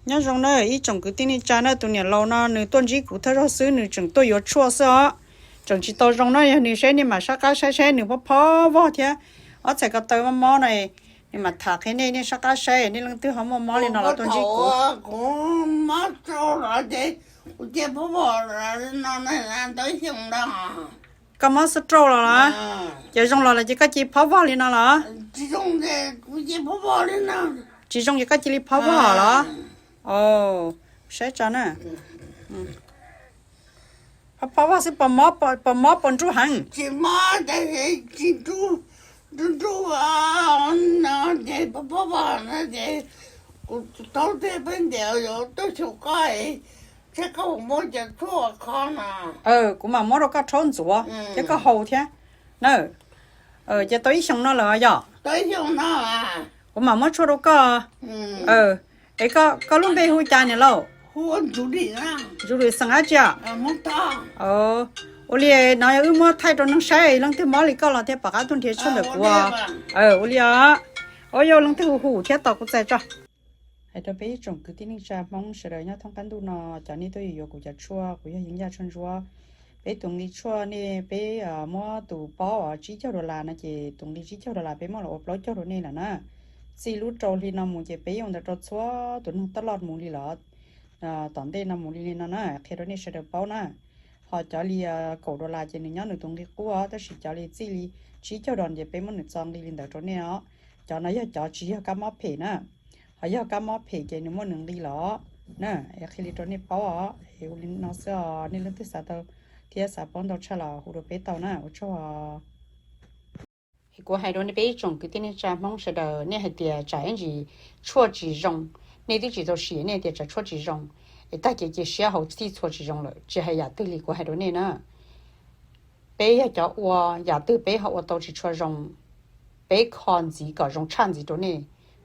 Nyob zoo na ib tsoom kwv tij neej tsa na, tus niam laus no nws tuaj ntsib kuv thawj zaug xwb, nws tseem tuaj yuav tshuaj xwb os. Tseem tsis tau zoo na, yog nws saib nej mam sab qab saib saib nws phob phob vog thiab. Ob txhais ko taw mob mob no, nws mam tham qhia nej, nej sab qab saib nej leej twg ho muaj mob li no los tuaj ntsib kuv. Koj mob xub rauj los los? Ces zoo los los ces koj cia li phob vog li no los? Tsis zoo ces koj cia li phob vog los? Saib tso na. Phob phob vog xwb, puas mob puas nruj heev? Ces phob phob vog no ces kuv thov tias peb ntiav yuav tuaj xyuas koj, saib koj puas muaj cov tshuaj kho no. Kuv mam muab rau koj rhaub ntxuav thiab koj haus thiab na. Ces tau ib xyoos no lawm yom? Kuv mam muab tshuaj rau koj. Es koj lub npe hu cas niam laus? Ntsuj Lis xeem dab tsi? Ua li no yog wb muab thaij rau neeg saib, leej twg mob li koj los thiaj pom qab tuaj nrhiav tshuaj ntawm kuv. Ua li os. Ua yog leej twg hu hu thiab tos kuv txais tso. Hais rau peb ib tsoom kwv tij neej tsa Hmoob sawv daws nyob thoob qab ntuj no, cov nej tuaj yuav kuv cov tshuaj, kuv yog Yeeb Yaj Tshuaj Ntsuab. Peb tus nqi tshuaj nej, peb muab tus paub tsib caug dollar no ces tus nqi tsib caug dollar peb muab los ua plaub caug rau nej lawm na. Txij lub rau hli no mus ces peb ua ntawd rau txhua tus neeg taj loj mus li lawm. Tom ntej no mus li li no na, qhia rau nej sawv daws paub na. Ho cov li kaum dollar ces nws nyob nws tus nqi qub, tab sis cov li txij li tsib caug dollar ces peb muab nws txo nqi li ntawd rau nej os. Cov no yog cov tsis yog kab mob phem na, ho yog kab mob phem ces nws muaj nws nqi los na. Es qhia li rau nej paub os, es ua li no xwb os, nej leej twg xav tau thiab xav paub ntau tshaj los hu rau peb tau na, ua tsaug. Es kuv hais rau nej peb ib tsoom kwv tij neej tsa Hmoob sawv daws, nej hais tias tsam ib ntsis tshuaj tsis zoo, nej twb tsis tau sim, nej tias tsam tshuaj tsis zoo, es tag kev cia siab haus txhij txhua tsis zoo lawm, tsis hais yam twg li kuv hais rau nej na. Peb yog cov ua, yam twg peb ho ua tau tsis tshua zoo, peb kho ntxiv kom zoo tshaj ntxiv rau nej.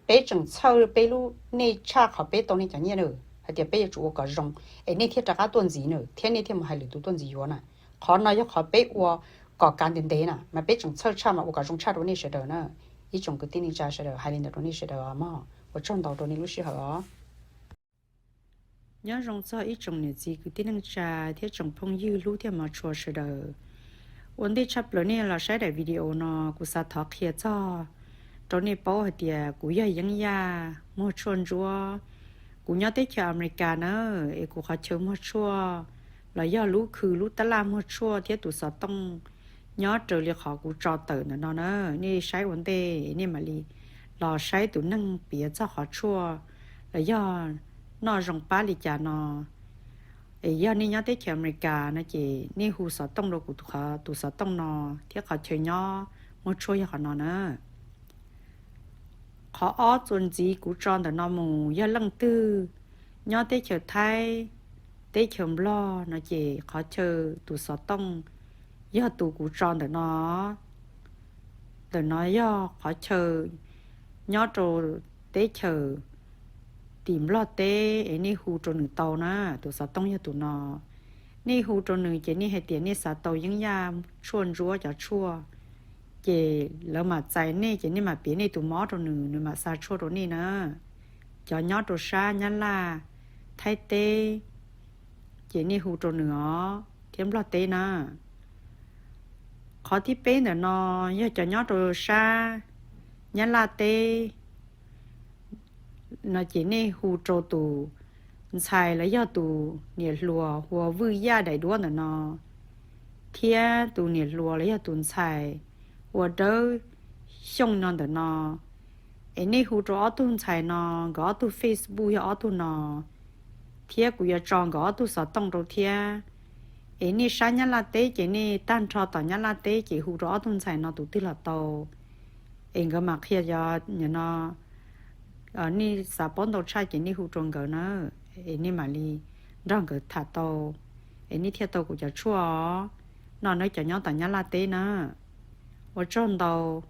Peb tseem txhawj peb lub nej tshaj qhov peb tau nej cov nyiaj na, hais tias peb yuav tsum ua kom zoo, es nej thiaj rov qab tuaj ntxiv na, thiab nej thiaj mus hais lwm tus tuaj ntxiv yuav na. Qhov no yog qhov peb ua kom kav ntev ntev na, mas peb tseem txhawj tshaj mas ua kom zoo tshaj rau nej sawv daws na. Ib tsoom kwv tij neej tsa sawv daws, hais li ntawd rau nej sawv daws os mog, ua tsaug ntau rau nej lub sij hawm os. Nyob zoo txog ib tsoom niam txiv kwv tij neej tsa thiab tsoom phooj ywg hlub thiab hmov tshua sawv daws. Ua ntej tshaj plaws nej los saib daim video no, kuv xav thov qhia txog rau nej paub hais tias kuv yog Yeeb Yaj muag tshuaj ntsuab. Kuv nyob teb chaws Amelikas na, es kuv qhov chaw muag tshuaj los yog lub khw lub tab laj muag tshuaj thiab tus xov tooj nyob raws li qhov kuv tso tawm ntawm no na. Nej saib ua ntej nej mam li los saib tus neeg piav txog qhov tshuaj los yog noj zoo pab li cas no. Es yog nej nyob teb chaws Amelikas no ces nej hu xov tooj rau kuv tus xov tooj no thiab qhov chaw nyob muag tshuaj yog qhov no na. Qhov ob txuas ntxiv kuv tso ntawm no mus, yog leej twg nyob teb chaws Thaib, teb chaws Nplog no ces qhov chaw tus xov tooj yog tus kuv tso ntawm no. Ntawm no yog qhov chaw nyob rau teb chaws tim Nplog teb es nej hu rau nws tau na, tus xov tooj yog tus no. Nej hu rau nws ces nej hais tias nej xav tau Yeeb Yaj tshuaj ntsuab cov tshuaj, ces lawv mam txais nej ces nej mam piav nej tus mob rau nws, nws mam xa tshuaj rau nej na. Cov nyob rau sab Nyab Laj, Thaib teb, ces nej hu rau nws os, thiab Nplog teb na. Qhov thib peb ntawm no yog cov nyob rau sab Nyab Laj teb no ces nej hu rau tus ntxhais los yog tus niam hluas hu ua Vwj Yaj daim duab ntawm no, thiab tus niam hluas los yog tus ntxhais hu ua Dawb Xyooj no ntawm no. Es nej hu rau ob tug ntxhais no, nkawd ob tug Facebook yog ob tug no, thiab kuv yuav tso nkawd ob tug xov tooj rau thiab. Es nej sab Nyab Laj teb ces nej tag nrho tom Nyab Laj teb ces hu rau ob tug ntxhais no tus twg los tau. Es nkawd mam qhia cov no, nej xav paub ntau tshaj ces nej hu rau nkawd na, es nej mam li nrog nkawd tham tau, es nej thiaj tau kuv cov tshuaj os. No nawb cov nyob tom Nyab Laj teb na. Ua tsaug ntau.